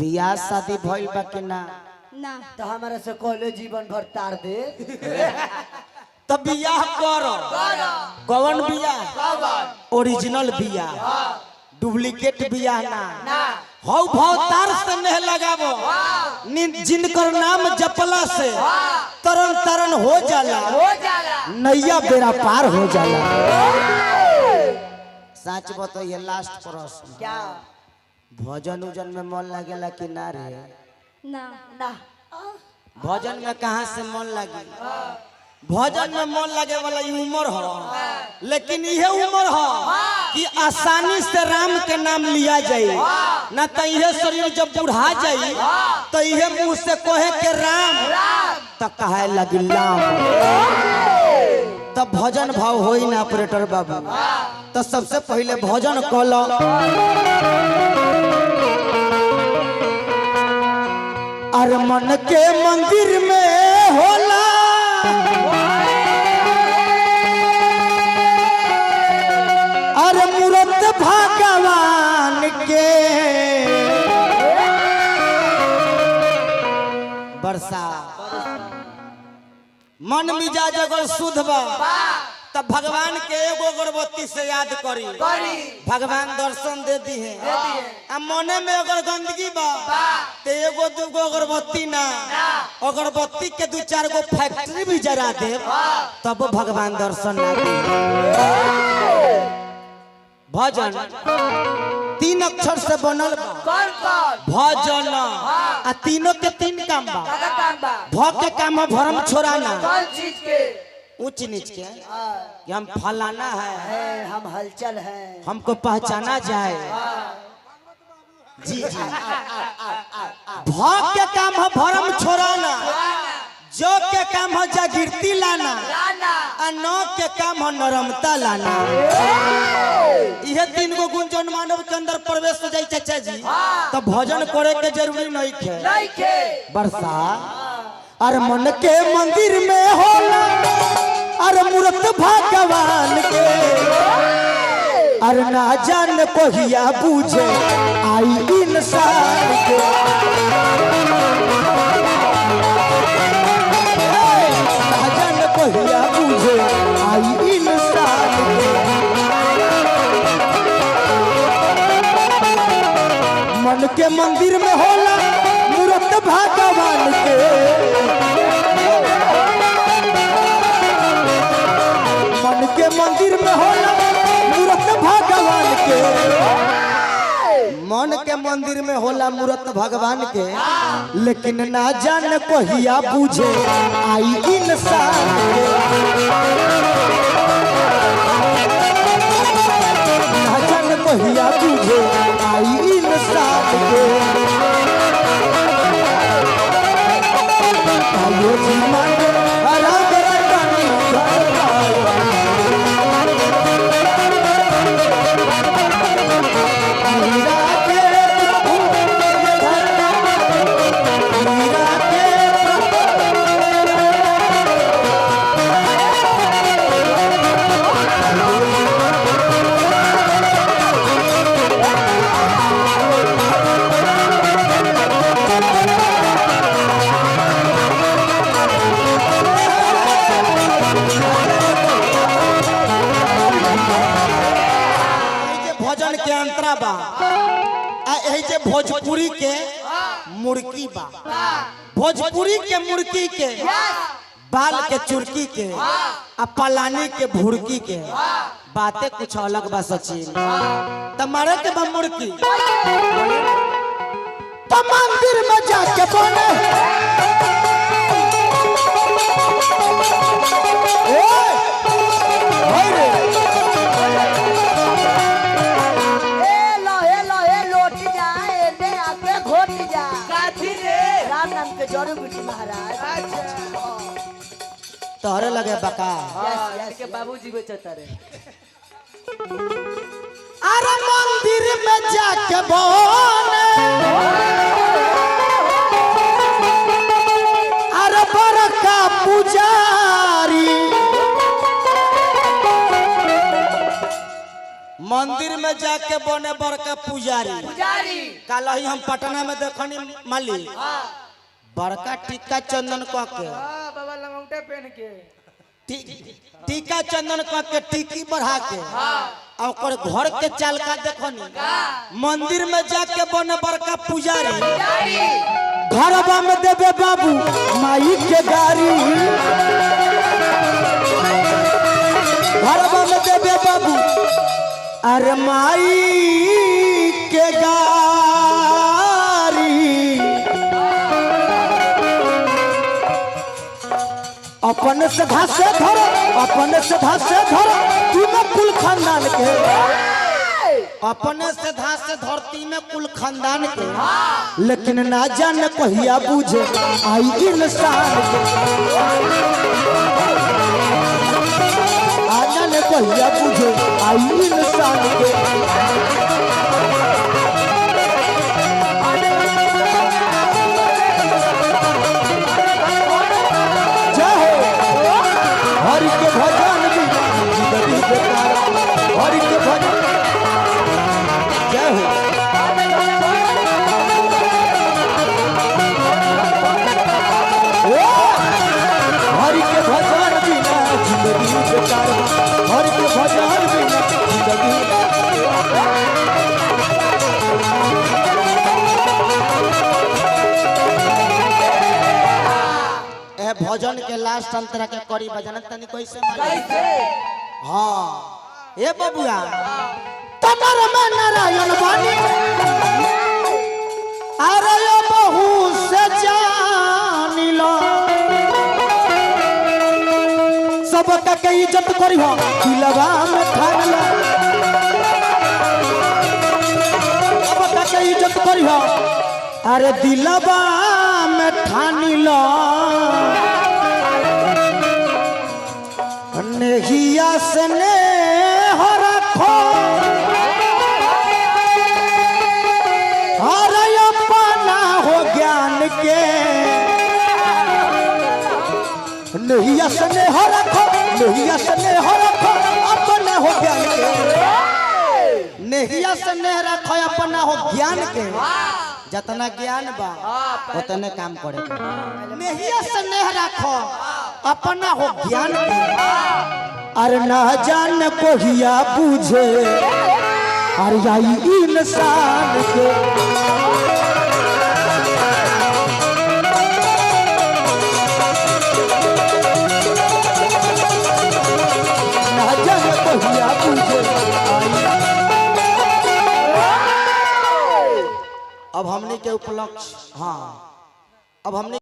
बियाह शादी भइल बा कि ना? ना। तो हमारा से कॉलेज जीवन भर तार दे। तब बियाह कर। कौन बियाह? ओरिजिनल बियाह, डुप्लीकेट बियाह ना। हौ भवतार से नेह लगावो, जिनकर नाम जपला से तरन तरन हो जाला, हो जाला, नैया बेरा पार हो जाला। सच बताइए, लास्ट प्रश्न। क्या? भजन उजन में मन लागेला कि ना रे? ना। ना। भजन में कहाँ से मन लगी? भजन में मन लगे वाला ई उम्र हो, लेकिन यह उम्र हो कि आसानी से राम के नाम लिया जाए ना, तो यह शरीर जब बुढ़ा जाए तो यह मुंह से कहे के राम तो कहे लगी राम, तब भजन भाव होई ना। ऑपरेटर बाबू, तो सबसे पहले भजन कलो। अरे मन के मंदिर में होला, अरे मूरत भगवान के बरसा। मन मिजाज अगर शुद्ध बा तब भगवान के एगो अगरबत्ती से याद करी, भगवान दर्शन दे दी है। आ मने में अगर गंदगी बा तो एगो दूगो अगरबत्ती ना, अगरबत्ती के दू चार गो फैक्ट्री भी जरा दे तब भगवान दर्शन ना दे। भजन तीन अक्षर से बनल बा। कौन कौन? भजन आ तीनों के तीन काम बा। का काम बा? भ के काम है भरम छोड़ाना। कौन चीज के? ऊंच नीच के, कि हम फलाना है, है हम हलचल है, हमको पहचाना जाए। जी जी। भ के काम है भरम छोड़ाना, जो के काम है जागृति लाना, आ न के काम है नरमता लाना। यह तीन गो गुण जौन मानव के अंदर प्रवेश हो जाए चाचा जी, तो भजन करे के जरूरी नहीं है। नहीं के। बरसा अरे मन के मंदिर में होला अरे मूरत भगवान के, अरे ना जान कोहिया बूझे आई इंसान के। ना जान कोहिया बूझे आई इंसान के। मन के मंदिर में होला मूरत भगवान के, मन के मंदिर में होला मूरत भगवान के, मन के मंदिर में होला मूरत भगवान के, लेकिन ना जान कोहिया बूझे आई इंसान के। ना जान कोहिया बूझे आई इंसान के। आयो जी मांगे राम रतनी घर पायो। मीरा के प्रभु घर, मीरा के प्रभु। एही जे भजन के अंतरा बा, आ एही जे भोजपुरी के मुर्की बा, भोजपुरी के मुर्की के बाल के चुरकी के आ पलानी के भुरकी के बातें कुछ अलग बा सचिन। तमारे के बा मुर्की तो मंदिर में जाके बने। ओए, होय रे। ए लो ए लो ए लोट जा, ए आके घोट जा। काथी रे? राम नाम के जड़ू बूटी महाराज। अच्छा। तोहरे लगे बका। यस हाँ, यस। के बाबूजी बेचता रे। अरे मंदिर में जाके बने, अरे बड़का पुजारी। मंदिर में जाके बने बड़का पुजारी। पुजारी। कल ही हम पटना में देखनी मालिक बड़का टीका चंदन कह के, हाँ बाबा लंगौटा पहन के टीका चंदन कह के टीकी बढ़ा के आ ओकर घर के चाल का देखनी, मंदिर में जाके बने बड़का पुजारी, घरवा में देवे बाबू माई के गारी, घरवा में देवे बाबू अरे माई के गारी। अपन से घासे धरो, अपन से घासे धरो तुम कुल खानदान के, अपने से धासे धरती में कुल खानदान के, लेकिन ना जाने कहिया बूझे आई इंसान के, आ जाने कहिया बूझे आई इंसान के। जय हो हरि के भजन बिना जिंदगी बेकार, हरि के भजन। जय हो। ओ! हरि के भजन बिना जिंदगी बेकार, हरि के भजन बिना जिंदगी। ए भजन के लास्ट अंतरा के करी भजन तनी कैसे मालूम? कैसे? हाँ ए बबुआ तनर में नारायण बानी, अरे यो बहू से जानी लो, सबका के इज्जत करी हो दिलवा में ठान लो, सबका के इज्जत करी हो अरे दिलवा में ठानी लो, नेहिया से नेह रखो हर अपना हो ज्ञान के, नेहिया से नेह रखो, नेहिया से नेह रखो अपना हो ज्ञान के, नेहिया से नेह रखो अपना हो ज्ञान के, जितना ज्ञान बा उतने काम करे के। नेहिया से नेह रखो अपना हो ज्ञान के, अरे ना जान कोहिया बूझे अरे आई इंसान के। ना जान कोहिया बूझे आई। अब हमने के उपलक्ष्य, हाँ अब हमने